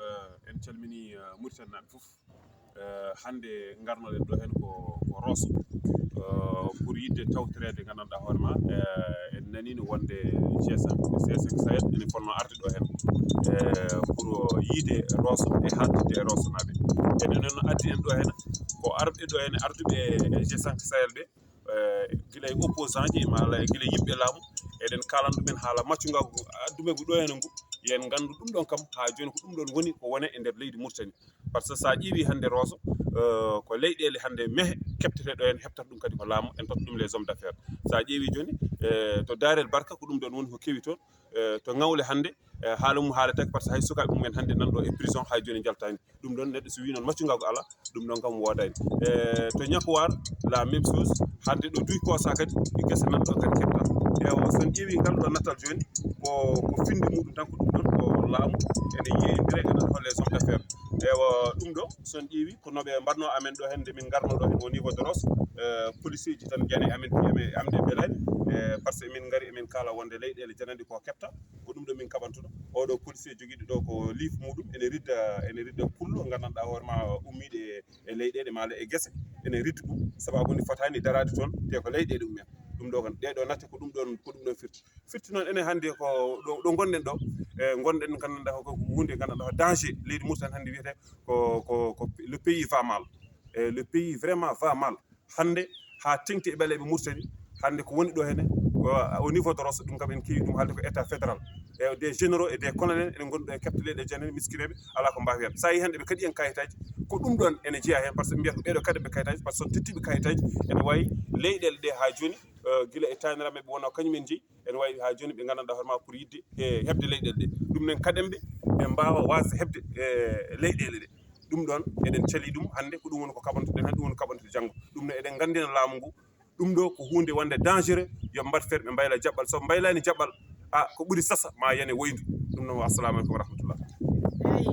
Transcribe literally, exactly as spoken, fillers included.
Eh, en calmini, eh, Mauritanie naaɓe fof. Eh, hannde ngarnoɗen ɗo heen ko, ko Rosso, eh, pour yiɗde tawtoreede, nganndanɗaa hoore ma, eh, en naniino wonde G cinq, G cinq Sahel ene fotnoo arde ɗo heen, eh, pour yiide Rosso e haaltinde e Rosso naaɓe. Ene noon addi en ɗo heen ko arɓe ɗo heen, arduɓe e G cinq Sahel ɓe, eh, gila e opposant ji, ma ala e gila e yimɓe laamu, eɗen kaalan ɗumen haala maccungaagu adduɓe ngu ɗo heen ngu, yen nganndu ɗum ɗon kam haa jooni ko ɗum ɗon woni ko wone e nder leydi Mauritanie. Par ce que so a ƴeewi hannde Rosso, eh, ko leyɗeele hannde mehe keɓtete ɗo heen, heɓtata ɗum kadi ko laamu, en totta ɗum les hommes d'affaires. So a ƴeewi jooni, eh, to Daarel Barka ko ɗum ɗon woni ko kewi toon, eh, to Ŋawle hannde, eh, haala mum haaletaake, par ce que hay sukaaɓe mumen hannde nan ɗo e prison, hay jooni njaltaani. Ɗum ɗon neɗɗo so wii noon maccungaagu alaa, ɗum ɗon kam woodaani. Eh, to Ñakkuwaar, la même chose, hannde ɗo Duuy Koosa kadi, e gese nan ɗo kadi keɓta. Ewa, so en ƴeewi ngal ɗo nattal jooni, ko, ko finde muɗum tan ko ɗum ɗon, ko laamu, ene yeyindire e les hommes d'affaires. Ewa, ɗum ɗo, so en ƴeewi ko no ɓe mbaɗno amen ɗo heen, nde min ngarno ɗo heen au niveau de Rosso, eh, policier ji tan njani amen, amen, amen ɗe mbelaani, eh, par ce que min ngari, emin kaala wonde leyɗeele jananɗe ko keɓta, ko ɗum ɗo min kaɓantuɗo. Oɗo policier jogiiɗo ɗo ko liif muɗum, ene ridda, ene ridda pullo, nganndanɗaa hoore ma ummiiɗe e leyɗeele, ma ala e gese, ene ridda ɗum, sababu nde fotaani daraade toon, te ko leyɗeele ɗum en. Ɗum ɗo kan, ɗee ɗo natte ko ɗum ɗon, ko ɗum ɗon firti. Firti noon enen hannde ko ɗo, ɗo ngonɗen ɗo, e ngonɗen nganndanɗaa ko huunde nganndanɗaa ko danger leydi Mauritanie hannde wiyetee ko, ko, ko le pays va mal. E le pays vraiment va mal. Hannde haa teŋti e ɓaleeɓe Mauritanie, hannde ko woni ɗo hene, ko au niveau de Rosso, ɗum kam en keewi ɗum haalde ko état fédéral. E des généraux et des colonels ene ngonɗo e keɓta leyɗe janani miskineeɓe, alaa ko mbaawi heen. So a yii hannde ɓe kaɗi en kayitaaji, ko ɗum ɗon ene jeyaa heen, par ce que ɓe mbiyata ko ɓeeɗo kaɗi ɓe kayitaaji, par ce que so on tottii ɓe kayitaaji, ene waawi leyɗeele ɗe haa jooni, eh, gila e taaniraaɓe ɓe wonno kañum en jeyi, ene waawi haa jooni ɓe nganndanɗaa hoore ma pour yiɗde e heɓde leyɗeele ɗe. Ɗum nen kaɗen ɓe, ɓe mbaawa waasde heɓde, eh, leyɗeele ɗe. Ɗum ɗon eɗen calii ɗum hannde, ko ɗum woni ko kaɓantoɗen hannde, ɗum woni ko kaɓantoɗen janngo. Ɗum no eɗen nganndina laamu ngu, ɗum ɗo ko huunde wonde dangereux, yo mbaɗ feere ɓe mbayla jaɓɓal. So mbaylaani jaɓɓal, a, ko ɓuri sasa ma yane woyndu. Ɗum noon, assalamu aleykum wa rahmatullah. Eyi,